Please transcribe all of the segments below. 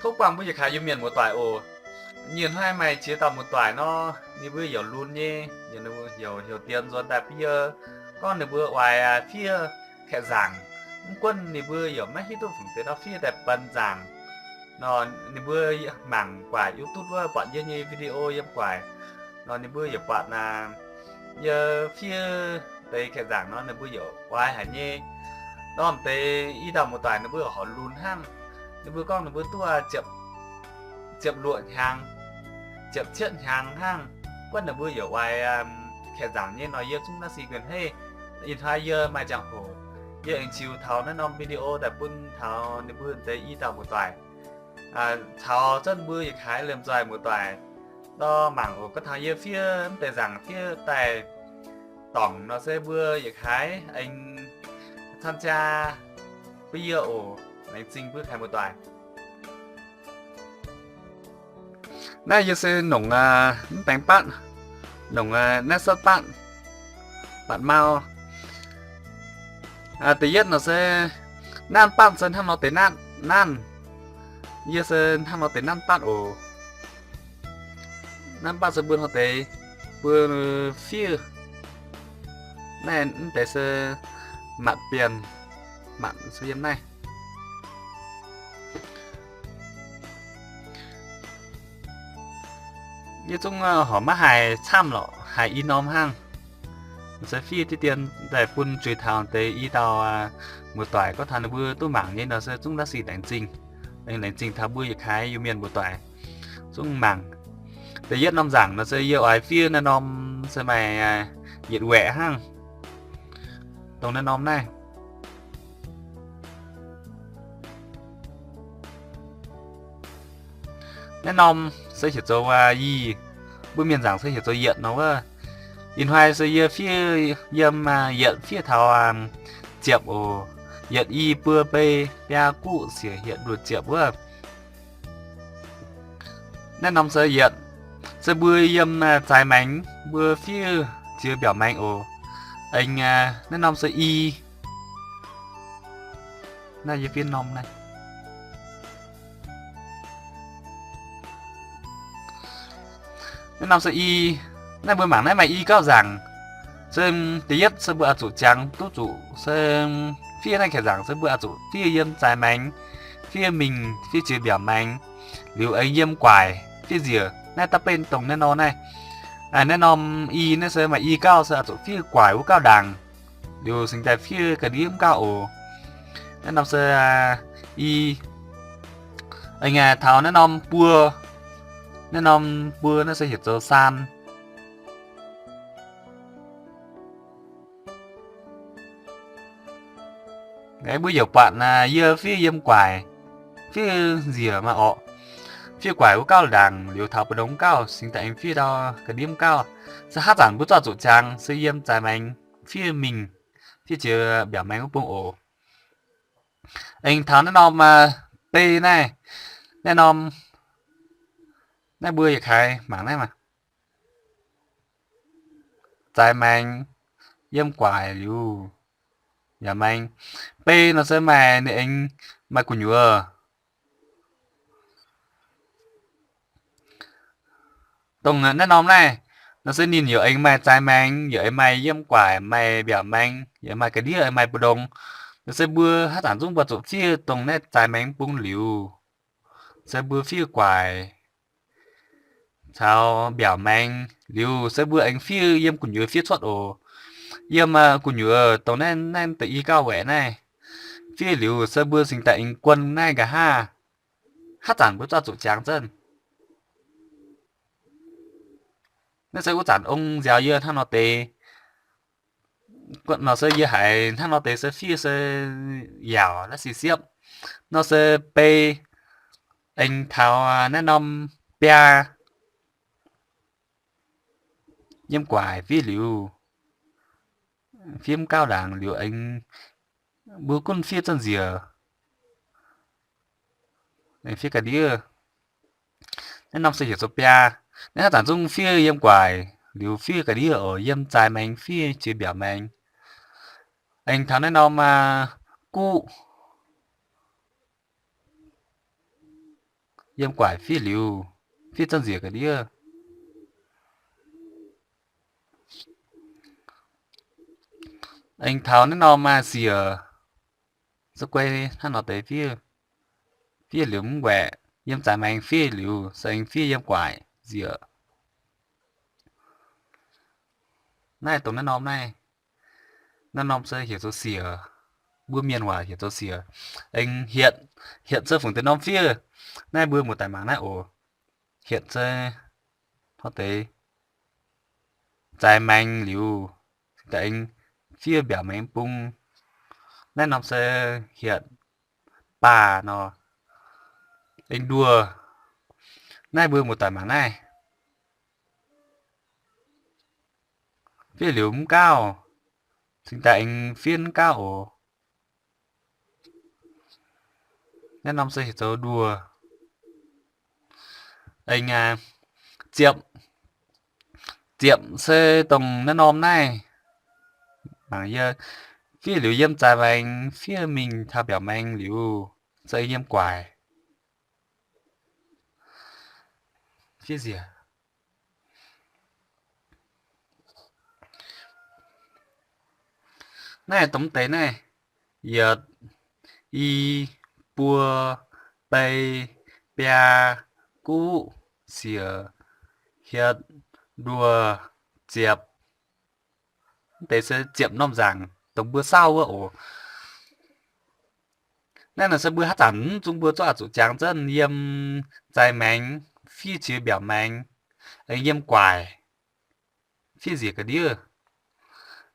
Tov buangh mbuo yietc kaaix Iu-Mienh muoz-doic oc. Nyienh hnoi maaih ziex dauh muoz-doic nor, ninh mbuo youc lunx nyei, youc, youc dienx nzuonx daaih bun yie gorngv ninh mbuo oix fiev Kaeqv nzaangc. Mv gunv ninh mbuo youc maiv hiuv duqv fungc deix nor fiev daaih benx nzaangc nor, ninh mbuo mangc guaaic YouTube wuov buatc yie nyei video yiem guaaic nor, ninh mbuo youc buatc yie fiev deix Kaeqv nzaangc nor, ninh mbuo youc oix haic nyei. Norm deix i dauh muoz-doic ninh mbuo horpc lunx hnangv. Ninh mbuo gorngv ninh mbuo duqv ziepc luoqc hnyangx, ziepc cietv hnyangx hnangv, guonv ninh mbuo youc oix Kaeqv nzaangc nyei nor, yie zungv naaiv si guen hei. Ih hnoi yie maaih ziangh hoc, yie aengx ziux taux naaiv norm video daaih bun taux ninh mbuo deix i dauh muoz-doic caux zunv mbuo yietc kaaix liemh nzoih muoz-doic nor mangc oc. Gorngv taux yie fiev mv deix nzaangc fiev daaih dorngc nor se mbuo yietc kaaix aengx camv jaa bun yie oc. Laengz zingh mbuo kaaix muoz-doic. Naaiv yie se nongc mv baengx batv, nongc naaiv setv batv, batv mau. Da'yietv nor se nanv batv se hnangv nor deix nanv, nanv. Yie se hnangv nor deix nanv batv oc. Nanv batv se mbuo hnoi deix, mbuo fiev. Naaiv mv deix se matc bienh, matc se yiem naaiv. Yie zungv horpc maiv haiz camv lorqc, haiz i norm hnangv. Se fiev diqv dien daaih bun zuiz taux deix i dauh muoz-doic gorngv taux ninh mbuo duqv mangc nyei nor se zungv la'sic laengz zingh. Laengz zingh taux mbuo yietc kaaix Iu-Mienh muoz-doic zungv mangc. Da'yietv norm nzaangc nor se yie oix fiev naaiv norm se maaih yietc waeqc hnangv. Dongh naaiv norm naaiv. Naaiv norm se heuc zoux yie, mbuo mienh nzaangc se heuc zoux yietc nor wuov. Ih hnoi se yie fiev yiem yietc fiev taux ziepc oc. Yietc, i, buo, bei, biaa, guqv, siec, hietc, luoqc, ziepc wuov. Naaiv norm se yietc, se mbuo yiem zaaix maengx mbuo fiev jiex mbiaauc maengx oc. Aengx naaiv norm se i. Naaiv yie fiev norm naaiv. Naaiv norm se i. Naaiv mbuo mangc naaiv maaih i gauh nzaangc. Se da'yietv se mbuo oix zuqc jangx duqv zuqc se fiev naaiv kaeqv nzaangc se mbuo oix zuqc fiev yiem zaaix maengx, fiev mingh fiev jiex mbiaauc maengx, liuz aengx yiem guaaic fiev nziec. Naaiv da'beiv dongh naaiv norm naaiv. Naaiv norm i naaiv se maaih i gauh se oix zuqc fiev guaaic wuov gauh ndaangc, liuz cingx daaih fiev ga'ndiev mv gauh oc. Naaiv norm se i. Aengx taux naaiv norm buo. Naaiv norm buo naaiv se heuc zoux saan. Mbuo youc buatc yie fiev yiem guaaic, fiev nziec maaih orqc, fiev guaaic wuov gauh ndaangc, liuz taux mbu'ndongx gauh cingx daaih aengx fiev ndau ga'ndiev gauh. Se haaix zanc mbuo zorqv zuqc jangx se yiem zaaix maengx fiev mingh, fiev jiex mbiaauc maengx wuov bung oc. Aengx taux naaiv norm bei naaiv, naaiv norm, naaiv mbuo yietc kaaix mangc naaiv maah. Zaaix maengx, yiem guaaic liuz, yaac maengx. Bei nor se maaih ninh aengx maaih gu'nyuoz. Dongh naaiv norm naaiv, nor se ninh yaac aengx maaih zaaix maengx, yaac aengx maaih yiem guaaic, maaih mbiaauc maengx, yaac maaih ga'ndiev, maaih mbu'ndongx. Nor se mbuo haaix zanc zungv mbuo zuqc fiev dongh naaiv zaaix maengx bung liuz, se mbuo fiev guaaic caux mbiaauc maengx liuz, se mbuo aengx fiev yiem gu'nyuoz fiev cuotv oc. Yiem gu'nyuoz dongh naaiv, naaiv deix i gauh waeqc naaiv, fiev liuz se mbuo cingx daaih aengx guon naaiv nqa'haav. Haaix zanc mbuo zorqv zuqc jangx zengv. Naaiv se wuov zanc ong nziaaux yie hnangv nor deix. Nor se yie haiz hnangv nor deix se fiev se yaauc naaiv si siepv. Nor se bei aengx taux naaiv norm biaa. Yiem guaaic fiev liuz, fiev mv gauh ndaangc liuz aengx mbuo gunv fiev zunv nziec, aengx fiev ga'ndiev. Naaiv norm se heuc zoux biaa. Naaiv haaix zanc zungv fiev yiem guaaic liuz fiev ga'ndiev oc, yiem zaaix maengx fiev jiex mbiaauc maengx. Aengx taux naaiv norm guqv. yiem guaic fiev liuz, fiev zanv nzieqc ga'ndiev. Aengx taux naaiv norm maaih siec, se guei hnangv nor deix fiev, fiev liuz mv guaeqc, yiem zaaix maengx fiev liuz se aengx fiev yiem guaic nzieqc. Naaiv dongh naaiv norm naaiv, naaiv norm se heuc zoux siec, mbuo mienh waac heuc zoux siec. Aengx hietc, hietc se fungc deix norm fiev. Naaiv mbuo muoz-doic mangc naaiv oc. Hietc se hnangv deix zaaix maengx liuz, aengx fiev mbiaauc maengx bung. Naaiv norm se hietc, baac nor, aengx nduoh. Naaiv mbuo muoz-doic mangc naaiv. Fiev liuz mv gauh, cingx daaih aengx fiev mv gauh oc. Naaiv norm se heuc zoux nduoh. Aengx ziepc, ziepc se dongh naaiv norm naaiv. Mangc yie fiev liuz yiem zaaix maengx fiev mingh taux mbiaauc maengx liuz, se yiem guaic. Fiev nzieqc. Naaiv dongh deix naaiv, yietc, i, buo, bei, biaa, guqv, siec, hietc, nduoh, ziepc. Mv deix se ziepc norm nzaangc dongh mbuo saauv wuov oc. Naaiv nor se mbuo haaix zanc mv zungv mbuo zorqv oix zuqc jangx zunv yiem zaaix maengx fiev qiex mbiaauc maengx, aengx yiem guaic fiev nzieqc ga'ndiev.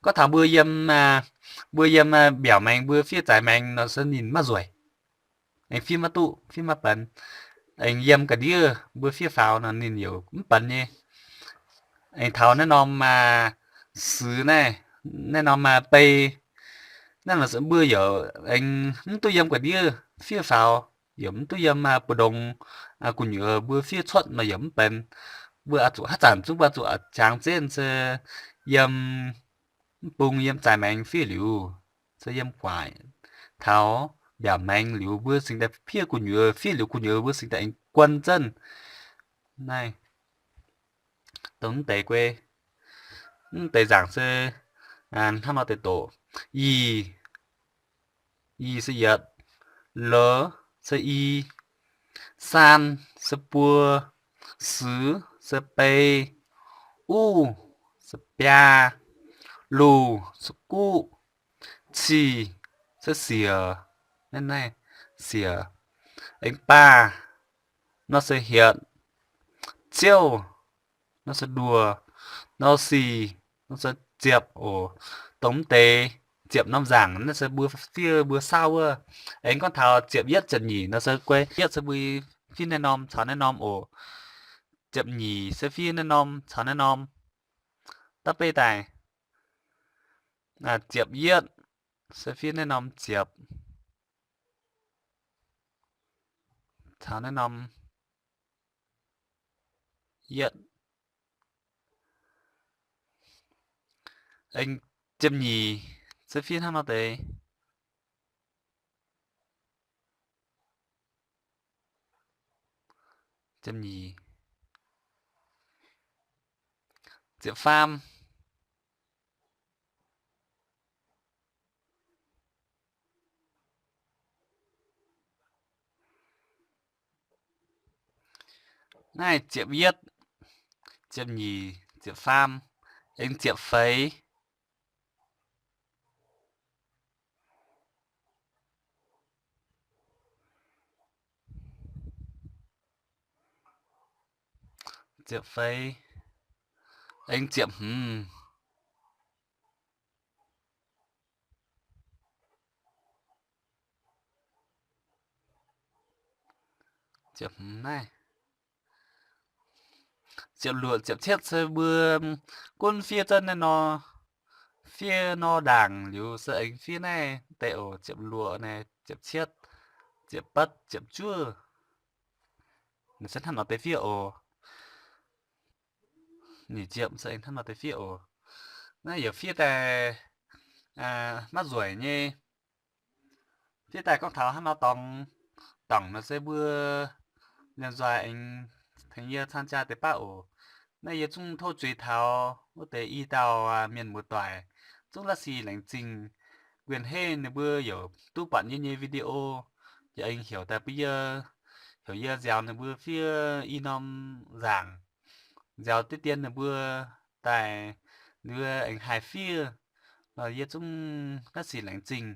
Gorngv taux mbuo yiem, mbuo yiem mbiaauc maengx mbuo fiev zaaix maengx nor se ninh maiv nzueic. Aengx fiev maiv duqv, fiev maiv benx. Aengx yiem ga'ndiev mbuo fiev faaux nor ninh yaac mv benx nyei. Aengx taux naaiv norm si naaiv, naaiv norm bei, naaiv nor mbuo yaac aengx mv duqv yiem ga'ndiev fiev faaux, yaac mv duqv yiem buoz-ndongx gu'nyuoz mbuo fiev cuotv nor yaac mv benx. Mbuo oix zuqc haaix zanc zungv mbuo oix zuqc jangx zunv se yiem mv bung yiem zaaix maengx fiev liuz, se yiem guaic taux mbiaauc maengx liuz mbuo cingx daaih fiev gu'nyuoz, fiev liuz gu'nyuoz mbuo cingx daaih aengx guon zunv. Naaiv dongh mv deix guei, mv deix nzaangc se hnangv nor deix doqc. Yie, yie se yietc, le se i, san se buo, si se bei, u se biaa, lu se guqv, ci se siec, naaiv, naaiv siec, aengx baac nor se hietc, ziouv nor se nduoh, nor sic nor se ziepc oc. Dongh mv deix ziepc norm nzaangc naaiv se mbuo fiev mbuo saauv wuov. Aengx gorngv taux ziepc yietv ziepc nyeic nor se guei yietv se mbuo fiev naaiv norm caux naaiv norm oc. Ziepc nyeic se fiev naaiv norm caux naaiv norm. Da'beiv daaih, ziepc yietv se fiev naaiv norm ziepc caux naaiv norm yietv. Aengx ziepc nyeic se fiev hnangv nor deix. Ziepc nyeic, ziepc faam. Naaiv ziepc yietv, ziepc nyeic, ziepc faam, aengx ziepc feix. Ziepc feix, aengx ziepc hmz. Ziepc hmz naaiv. Ziepc luoqc, ziepc cietv se mbuo gunv fiev zunv naaiv nor, fiev nor ndaangc liuz se aengx fiev naaiv deix oc. Ziepc luoqc naaiv, ziepc cietv, ziepc betv, ziepc juov. Naaiv se hnangv nor deix fiev oc. Nyic ziepc se aengx hnangv nor deix fiev oc. Naaiv yaac fiev daaih maiv nzueic nyei. Fiev daaih gorngv taux hnangv nor dorngx, dorngc nor se mbuo Liemh nzoih aengx tengx yie caan jaa deix baav oc. Naaiv yie zungv tov zuiz taux wuov deix i dauh mienh muoz-doic zungv la'sic laengz zingh. Guenx hei ninh mbuo youc duqv buatc yie nyei video, yaac aengx heuc daaih bun yie, heuc yie nziaaux ninh mbuo fiev i norm nzaangc, nziaaux diqv dien ninh mbuo daaih, ninh mbuo aengx haih fiev, yie zungv la'sic laengz zingh.